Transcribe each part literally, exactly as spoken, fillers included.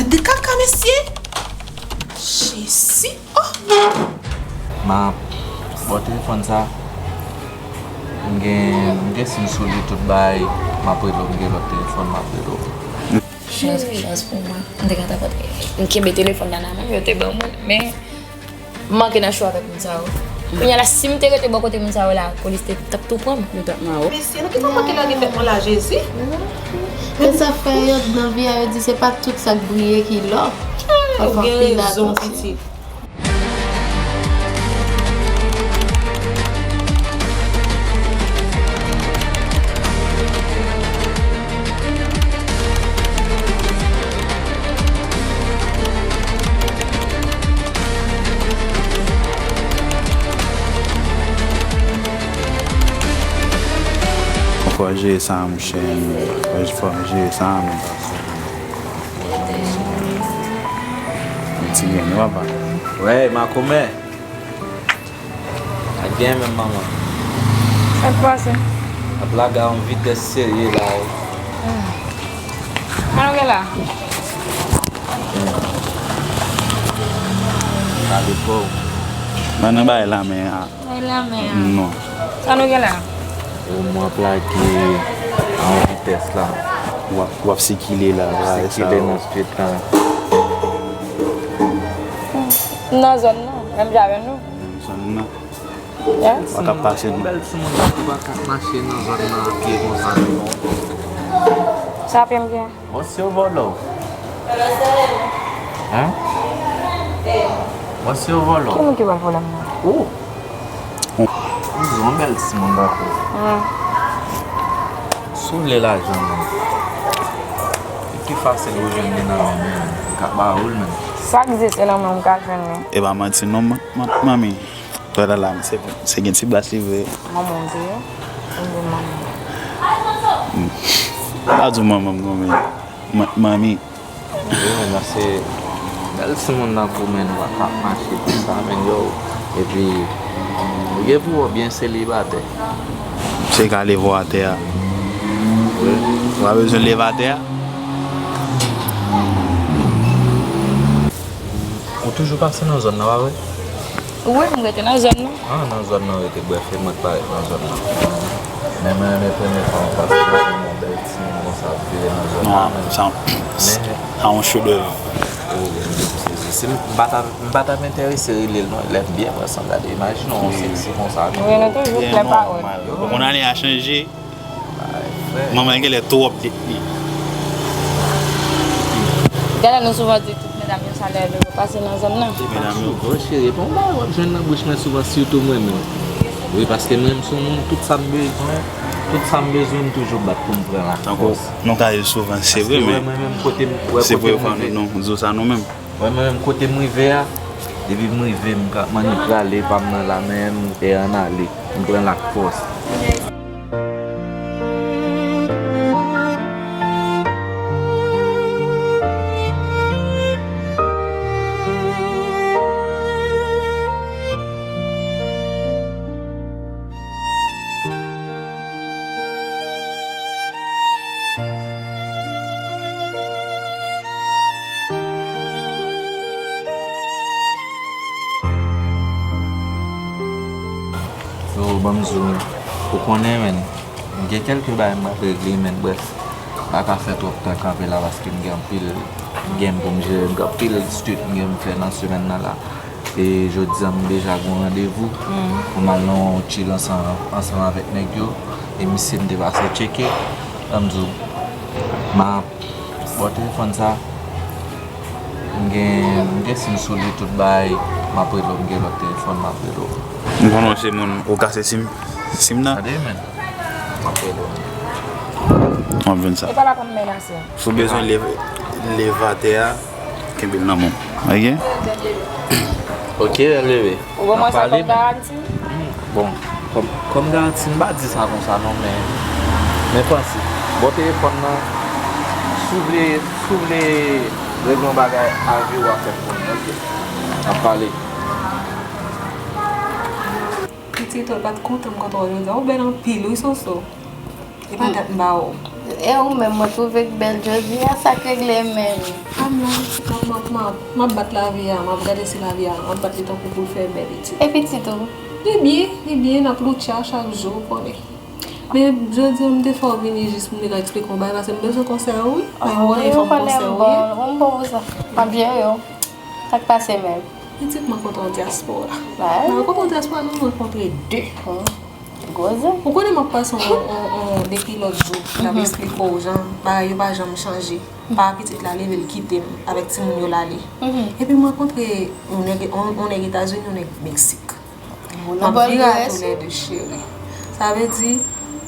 De kaka, mesye! Jezi! Oh! Ma, bò telefòn sa. M gen, m gen sim sou li, tout bagay. M ap rele w, m gen lòt telefòn, m ap rele w. Chans, chans pou mwen. M te gentan kontre. M kenbe telefòn nan nan men m, yo te ban mwen l, men m manke nan cho avèk moun sa yo. Kounye a la, si m te rete bò kote moun sa yo la, polis te t ap tou pran m. Yo t ap mare w. Mesye, nan ki fè w manke lage tèt mwen la, Jezi? Men sa fè yo nan vi a, yo di se pa tout sa k briye ki lò. Ou gen rezon, pitit. Fò jere sa, monchè. Fò, fò jere sa, men. Yon ti grenn, wi, papa. Wey, makomè. Ak gen menm manman. Sa k pase? Ap lage a yon vitès serye la, wi. Sa nou gen la? Gade kò w. Ban nan bay la men a. Bay la men a. Non. Sa nou gen la? O, mwen ap lage a yon vitès la. W ap, w ap sikile la, la, e sa sikile yo. Nan street la. Nan zòn nan, menm jan avè nou. Menm zòn nan. Yes. Pa ka pase. Yon bèl timoun tankou w pa ka mache nan zòn nan a pye konsa, non. Sa pye m gen. Bon, si yo vòlò w. Hein? Bon, si yo vòlò w. Ki moun ki pral vòlò m nan? Ou. Ou di yon bèl timoun tankou w. Hmm. Si w vle lajan, men. Li pi fasil ou jwenn li nan men moun. Ou ka ba ou l menm. Sa egziste nan men m, ou ka jwenn li. E pa manti non, ma-, ma-, manmi. Twa la la, se, se gen ti bas li vre. Manman w te ye? M di manmi. M pa di w manman m non, men ma-, manmi. Wi, men nan se bèl timoun nan pou men nou pa ka mache konsa, men yo. Epi, ou gen pou wè w byen selibatè. Se ka leve w atè a. Wi. Ou pa bezwen leve atè a. Ou toujou pase nan zòn nan, pa vre? Wi, m rete nan zòn nan. Ah, nan zòn nan w rete, brèf, e mwen k pa ret nan zòn nan. Men mwen renmen premye fwa m pase nan yon bèl timoun konsa ap vire nan zòn nan, men sa yon chedèv. Oh, se, se, se, m pa ta, m pa ta enterese rele l non, lè m byen pran san gade, imajine w yon seksi konsa. Wi, nou toujou plen pawòl. Bon, ane a chanje. Manman l genlè twòp detni. Gade, nou souvan di tout medam yo sa lè yo pase nan zòn nan. Medam yo. Bon, cheri, e pa yon bagay w ap jwenn nan bouch mwen souvan, sitou mwen menm. Wi, paske mwen menm se yon moun, tout sa m bezwen, tout sa m bezwen, m toujou bat pou m pran l ak fòs. Tankou nou ka di l souvan, se vre, men mwen menm kote m, wè kote m rive. Non, di w sa nou menm. Wè mwen menm kote m rive a, depi m rive, m ka, m annik prale, pa m nan la menm, e ann ale. M pran l ak fòs. Yo, ban m di w, ou konnen, men, m gen kèlke bagay m ap regle, men, brèf, m pa ka fè twòp tan kanpe la paske m gen anpil game pou m jere, m gen anpil street m gen pou m fè nan semèn nan la. E jodi a, m deja gen yon randevou pou m al nan yon chill ansanm, ansanm avèk nèg yo. E misye m te pase tcheke. Ban m di w, m ap Bò telefòn sa, m gen, m gen sim sou li, tout bagay, m ap rele w, m gen lòt telefòn, m ap rele w. M konnen w se moun, ou kase sim, sim nan. Tande, men. M ap rele w. M ap jwenn sa. E pa la pou m menase. Si w bezwen leve, leve atè a, kenbe l nan men w. Ok? Ok, leve. Ou ban mwen sa kòm garanti? Bon, kòm, kòm garanti, m pa di sa konsa non, men, men Francis, bò telefòn nan, si w vle, si w vle regle yon bagay, avè w a fè m konnen, ok? N ap pale. Pitit, ou pa t kontan m kontre w jodi a. Ou bèl anpil wi, Soso. E pa dat m ba w. E ou menm, mwen twouve k bèl jodi a, sa k regle menm? A m la, m ap, m ap, m ap, m ap bat lavi a, m ap gade si lavi a, m ap bat li tankou pou l fè bèl pitit. E pitit ou? Li byen, li byen, n ap loutcha chak jou, ou konnen. Men jodi a, m te fè w vini jis pou m te ka eksplike w bagay, paske m bezwen konsèy ou, wi. Mwen, mwen, fò m konsèy ou, wi. Bon, m bon pou sa. M ap jere w. Sa k pase menm? Pitit, mwen kontre w dyaspora. Mwen kontre w dyaspora, nou rankontre de. Gwo zen. Ou konnen m ap pase on, on, on, depi lòt jou, m ap eksplike w jan bagay yo pa janm chanje. Pa pitit la leve l kite m avèk timoun yo l ale. Epi m rankontre yon nèg, on, on nèg Etazini, yon nèg Meksik. M ap vire a toulède, cheri. Sa vle di,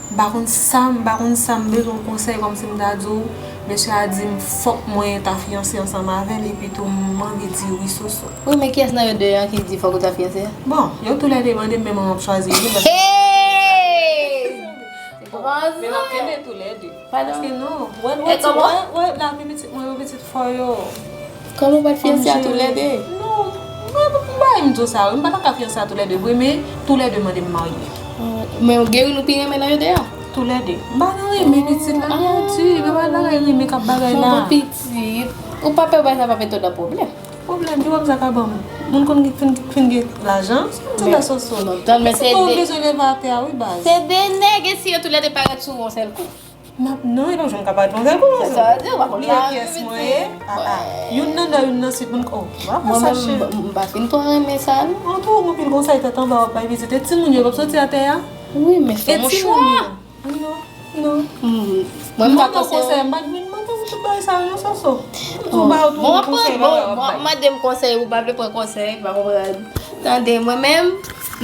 m pa konn sa, m pa konn sa, m bezwen yon konsèy, kòmsi m ta di w, mesye a di m fòk mwen ta fiyanse ansanm avè l, epi tou m anvi di wi, Soso. Wi, men kiyès nan yo de an ki di fòk ou ta fiyanse a? Bon, yo toulède mande m, men mwen m ap chwazi youn, paske... Hey! Men m ap kenbe toulède. Paske non, wè, wè, wè, wè, lavi pitit mwen yo, pitit fò yo. Kòman w pa t fiyanse a toulède? Non, mwen, mwen, m di w sa, wi, m pa ta ka fiyanse a toulède vre, men toulède mande m marye. Men w gen youn ou pi renmen nan yo de a? Toulède. M pa nan renmen pitit la, non, ti, men pa bagay renmen k ap bagay la. Bon pitit. Ou pa pè bagay sa pa mete w nan pwoblèm? Pwoblèm, ki pwoblèm sa ka ban m? Moun konn gen, fin, fin gen lajan, se moun ki fè Soso. Pitit mwen bezwen leve atè a, wi, baz. Se de nèg, e si yo toulède parèt sou ou yon sèl kou? M ap, non, e pa janm ka parèt yon sèl kou, non. Sa vle di, ou pa konn la, pyès mwen ye. Youn nan nò, youn nan sid, moun, oh, m pa konn sa, cheri. Mwen menm, m pa fin twò renmen sa, non. An tou, ou anpil konsèy tèt anba w ap bay pitit. E timoun yo p ap soti atè a? Wi, men fè yon chwa. Non, non. Mwen, m pa konsèy ou. M pa vin mande ou tout bagay sa yo, non, Soso. Ou ba yo tout konsèy bagay w ap bay. Bon, mande m konsèy, ou pa vle pran konsèy, m pa konprann. Tande, mwen menm,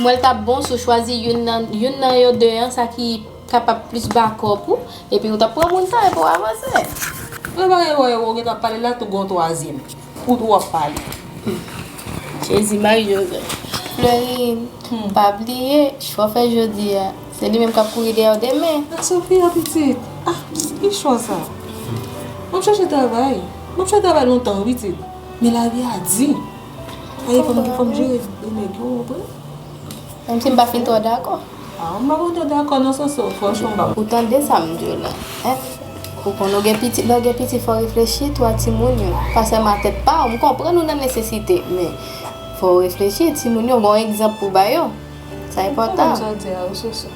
mwen, l t ap bon si w chwazi youn nan, youn nan yo de an, sa ki kapab plis bakòp ou, epi ou t ap pran moun sa, epi w avanse. Mwen pa gen wè ou gentan pale la, tou gon twazyèm. Ou tou w ap pale. Jezi, Mari Jozèf. Florine, pa bliye, chwa w fè jodi a, se li menm k ap kouri dèyè w demen. A, Sofia, pitit. A, ki chwa sa? M ap chache travay. M ap chache travay lontan, wi, pitit. Men lavi a di. Aye, fò m, fò m jere de nèg yo, ou konprann? Menm si m pa fin twò dakò. A, m pa konn tande akò nan sans ou, franchman, m pa. Ou tande sa m di w la, en? Ou konn, lè w gen pitit, lè w gen pitit, fò w reflechi tou a timoun yo. Pa sèlman a tèt pa w. M konprann ou nan nesesite, men fò w reflechi, timoun yo, gen yon egzanp pou w ba yo. Sa enpòtan. Ou konprann sa w di a, wi, Soso.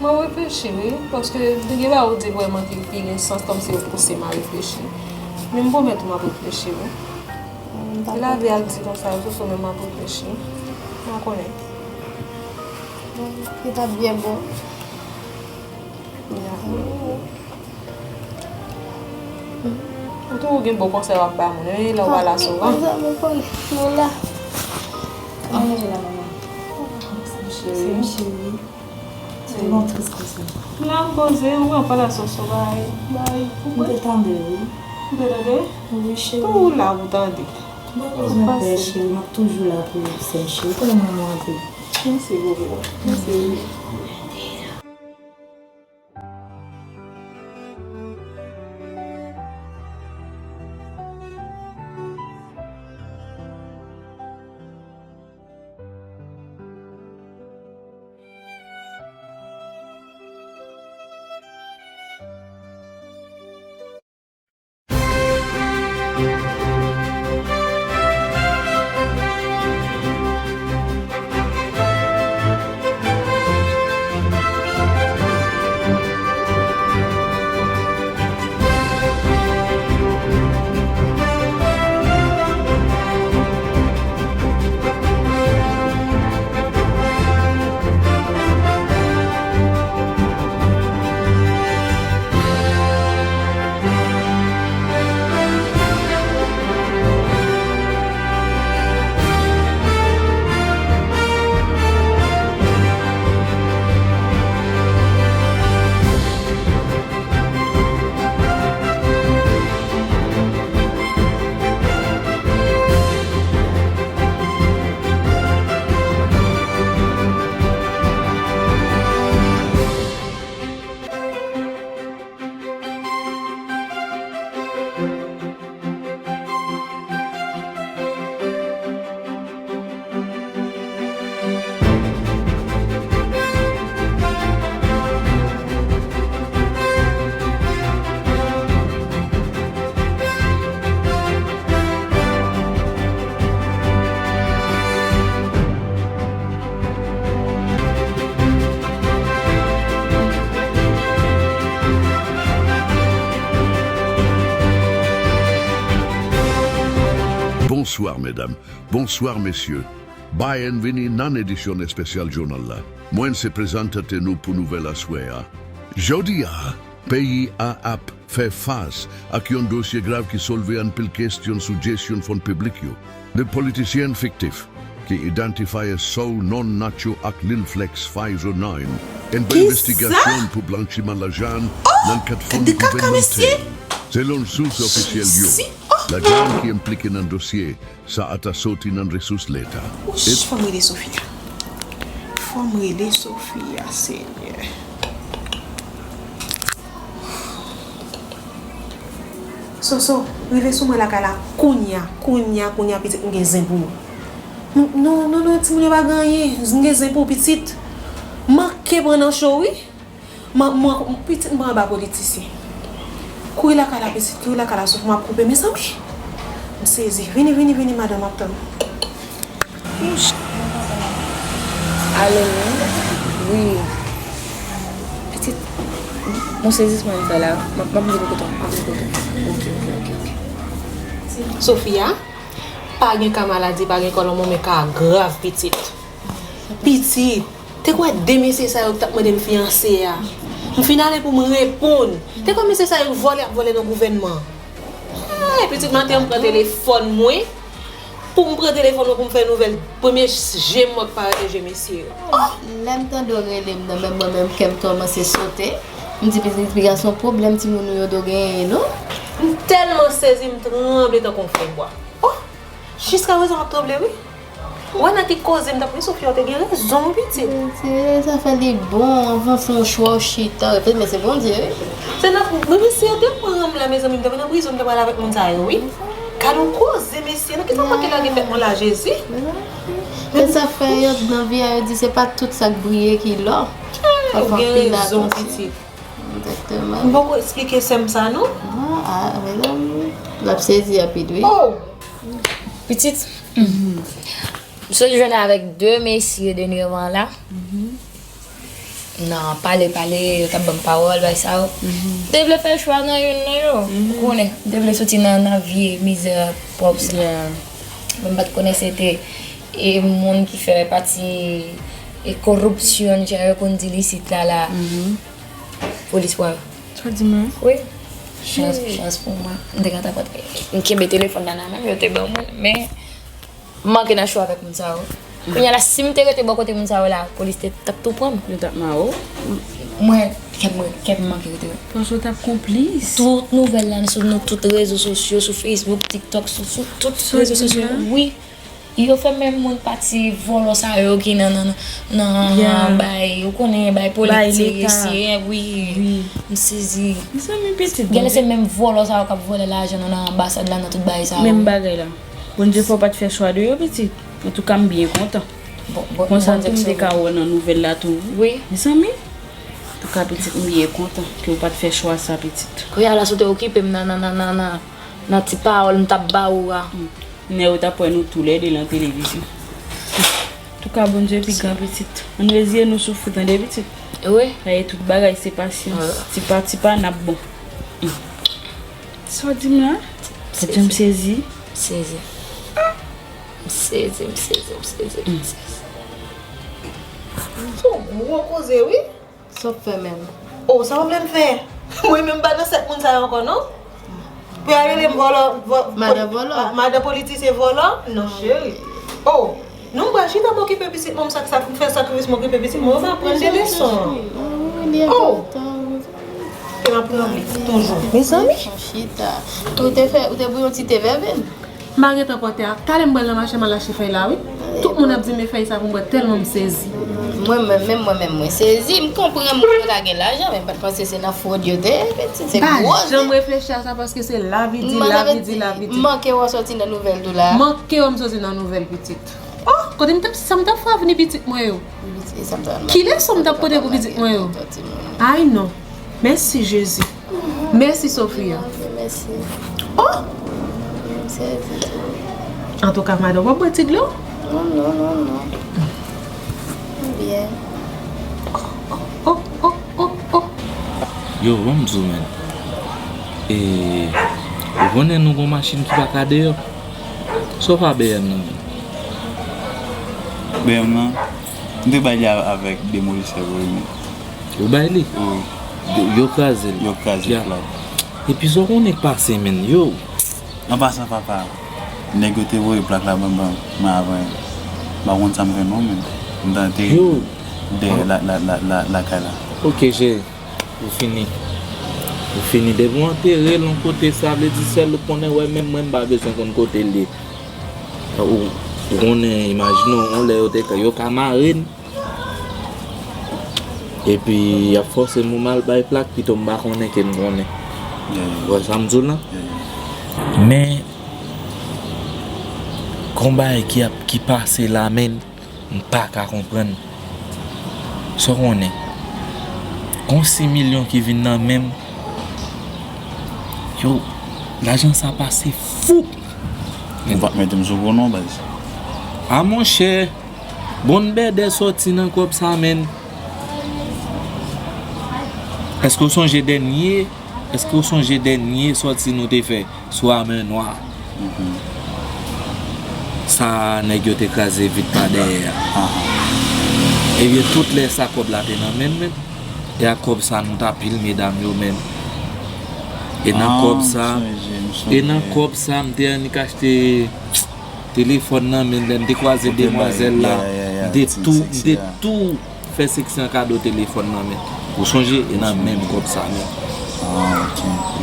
M ap reflechi, wi, paske gen bagay ou di vrèman ki, ki gen sans, kòmsi yo pouse m a reflechi. Men m pwomèt ou m ap reflechi, wi. Se lavi a k di konsa, wi, Soso, men m ap reflechi. M pa konnen. Li t ap byen bon. Ou toujou gen bon konsèy w ap ba moun, wi, lè w pa la souvan. Mezanmi, nou la. Kòman w ye la, manman? Cheri. Cheri. Se bon tris konsa. La m poze, ou wè pa la Soso bay, bay. M te tande, wi. Ou te tande? Wi, cheri. Tou la pou tande. M pa bezwen pè, cheri, m ap toujou la pou ou, sè cheri. Ou konnen mwen, mwen anpil. Mèsi bobo. Mèsi. Bonswa medam, bonswa mesye. Byenvini nan edisyon espesyal jounal la. Mwen se prezantatè nou pou nouvèl aswè a. Jodi a, peyi a ap fè fas ak yon dosye grav ki soulve anpil kesyon sou jesyon fon piblik yo. De politisyen fiktif ki idantifye sou non Nacho ak Lil Flex Five oh nine, envestigasyon pou blanchiman lajan nan kad fon gouvènmantèl. Selon sous ofisyèl yo, lajan ki enplike nan dosye sa a ta soti nan resous leta. Wouch, fò m rele Sofia. Fò m rele Sofia, Senyè. Soso, rive sou mwen lakay la kounya, kounya, kounya, pitit, m gen zen pou ou. Non, non, non, timoun yo pa gen anyen, m gen zen pou ou, pitit. Manke pran nan cho, wi. Mwen, mwen, pitit mwen anba politisyen. Kouri lakay la, pitit, kouri lakay la, sof m ap koupe, mezanmi. M sezi. Vini, vini, vini, madanm ap tann. Alo, wi. Pitit, m sezisman m fè la. M ap, m ap vin kote w, m ap vin kote w. Ok, ok, ok, ok. Sofia, pa gen ka maladi, pa gen kòlòmò, men ka grav, pitit. Pitit, te kwè de mesye sa yo ki t ap mande m fiyanse a. M fin ale pou m reponn. Te kwè mesye sa yo vòlè ap vòlè nan gouvènman. Ay, pitit, maten an m pran telefòn mwen. Pou m pran telefòn mwen pou m fè nouvèl. Premye je m wè k parèt e je mesye yo. Lè m tande w rele m nan, menm mwen menm kè m kòmanse sote. M di pitit, piga se yon pwoblèm timoun nou yo dwe genyen, non? M tèlman sezi, m tranble tankou yon fèybwa. Oh! Jiskaprezan m ap tranble, wi. Ou wè nan ki koze m t ap ri, Sofia, ou te gen rezon, wi, pitit. Se, zafè li bon, anvan w fè yon chwa, w chita, w reflechi, men se Bondye, wi. Se nan, men mesye yo te pran m la, mezanmi, m te nan prizon, m te pral avèk moun sa yo, wi. Gad yon koze, mesye, nan ki sa w manke lage tèt mwen la, Jezi? Men sa fè yo nan vi a, yo di se pa tout sa k briye ki lò. Fò w fè anpil atansyon. Ou gen rezon, pitit. Egzakteman. M poko eksplike sè m sa, non. Ah, ah, mezanmi. L ap sezi rapid, wi. Oh! Pitit, m sot jwenn avèk de mesye dènyèman la. Nan pale, pale, yo t ap ban m pawòl, bay sa yo. M te vle fè chwa nan youn nan yo. Ou konnen, m te vle soti nan, nan vye mizè pòv sa. Men m pa t konnen se te, e, moun ki fè pati, e, koripsyon, jan yo konn di l isit la, la. Polis pran. Sa w di mwen? Wi. Chans, chans pou mwen. M te gentan pran, m kenbe telefòn nan nan men m, yo te ban mwen, men m manke nan cho avèk moun sa yo. Kounye a la, si m te rete bò kote moun sa yo la, polis te, t ap tou pran m. Yo t ap mare w? Mwen, kè m, kè m manke rete. Paske w t ap konplis. Tout nouvèl la, sou nou tout rezo sosyo, sou Facebook, TikTok, sou, sou tout rezo sosyo. Wi. Yo fè menm moun pati vòlò sa yo ki nan, nan, nan, nan bay, ou konnen, bay politik, wi. M sezi. Mezanmi, pitit. Genlè se menm vòlò sa yo k ap vòlè lajan nou nan anbasad la, nan tout bagay sa yo. Menm bagay la. Bondye fè w pa t fè chwa de yo, pitit. Antouka, m byen kontan. Konsa tou, m te ka wè nan nouvèl la tou. Wi. Mezanmi. Antouka, pitit, m byen kontan ke w pa t fè chwa sa, pitit. Kounye a la, si w te okipe m nan, nan, nan, nan, nan, nan ti pawòl m t ap ba ou a. Nè yo t ap wè nou toulède lan televizyon. Antouka, Bondye pi gran, pitit. Ann reziye nou sou fou, tande, pitit. Wi. Paske tout bagay se pasyans. Tipa, tipa, n ap bon. Sa w di m la? Bondye, m sezi. M sezi. M sezi, m sezi, m sezi, m sezi. Se yon gwo koze, wi. Sa w ap fè menm? Oh, sa w vle m fè? Mwen menm m pa nan sèt moun sa yo ankò, non. Pou y al rele m vòlò, vò-, madan vòlò. Ah, madan politisyen vòlò? Non, cheri. Oh, non, m pral chita m okipe pitit mwen, m sak-, sak-, m fè sakrifis m okipe pitit mwen, m aprann de leson. Oh! Ke m ap tranble toujou. Mezanmi. Chita. Ou te fè, ou te bouyon ti te vèvin? M pa gentan pòte a. Talè m pral nan mache, m al achte fèy la, wi. Tout moun ap di m e fèy sa pou m bwè, tèlman m sezi. Mwen menm, menm mwen menm, mwen sezi. M konprann moun yo ka gen lajan, men m pa t panse se nan fwod yo te ye, pitit, se gwo zen. M pa janm reflechi a sa paske se lavi di, lavi di, lavi di. Manke wè w sòti nan nouvèl tou la. Manke wè m sòti nan nouvèl, pitit. Oh, kote m t ap, sa m t ap fè avni pitit mwen yo? Ki leson m t ap pote pou pitit mwen yo? Ay non. Mèsi Jezi. Mèsi Sofia. Mèsi. Oh! Mèsi. Antouka, madanm, w ap bwè ti dlo? Non, non, non, non. Byen. Oh, oh, oh, oh, oh. Yo, ban m di w, men. E, ou konnen nou gon machin ki pa ka deyò? Sa w fè a B M nan? B M nan, m te bay li avèk demolisè vre men. Ou bay li? Wi. Yo kraze l. Yo kraze plat. Epi sa w konnen k pase men yo. An pasan papa, nèg yo te voye plak la ban ban mwen avan. M pa konn sa m fè non men. M t antre dèyè la la la la lakay la. Ok cheri. Ou fini. Ou fini. Depi w antere l yon kote, sa vle di sèl ou konnen wè, menm mwen m pa bezwen konn kote l ye. Ou, ou konnen, imajine w, yon lè yo te ka, yo ka mare n. Epi y ap fòse m pou m al bay plak, pito m pa konnen ke m konnen. Ou wè sa m di w lan? Men, gon bagay ki ap, ki pase la, men. M pa ka konprann. Sa w konnen? Gon sis milyon ki vin nan men m. Yo, lajan sa pase fou. Ou pa mete m sou gwo non baz. A monchè, bon bèdè sòti nan kòb sa men. Èske w sonje dènye, èske w sonje dènye sòti nou te fè? Sou Amè Nwa. Sa nèg yo te kraze vit pa dèyè a. Ebyen, tout lè sa kòb la te nan men m, men. E ak kòb sa nou t ap pil medam yo menm. E nan kòb sa, e nan kòb sa m te annik achte telefòn nan men lè m te kwaze demwazèl la. M te tou, m te tou fè seksi an kado telefòn nan men. Ou sonje? E nan menm kòb sa men.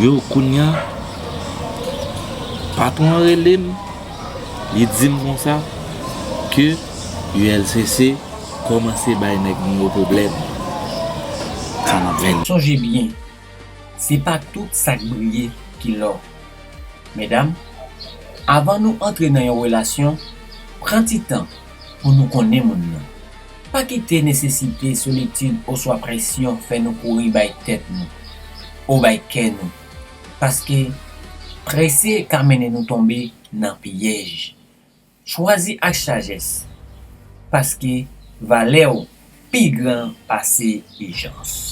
Yo, kounya, patwon an rele m, li di m konsa ke U L C C kòmanse bay nèg nou yo pwoblèm. Sa n ap vin. Sonje byen, se pa tout sa k briye ki lò. Medam, avan nou antre nan yon relasyon, pran ti tan pou nou konnen moun nan. Pa kite nesesite, solitid oswa presyon fè nou kouri bay tèt nou, ou bay kè nou. Paske prese ka mennen nou tonbe nan pyèj. Chwazi ak sajès, paske valè w pi gran pase ijans.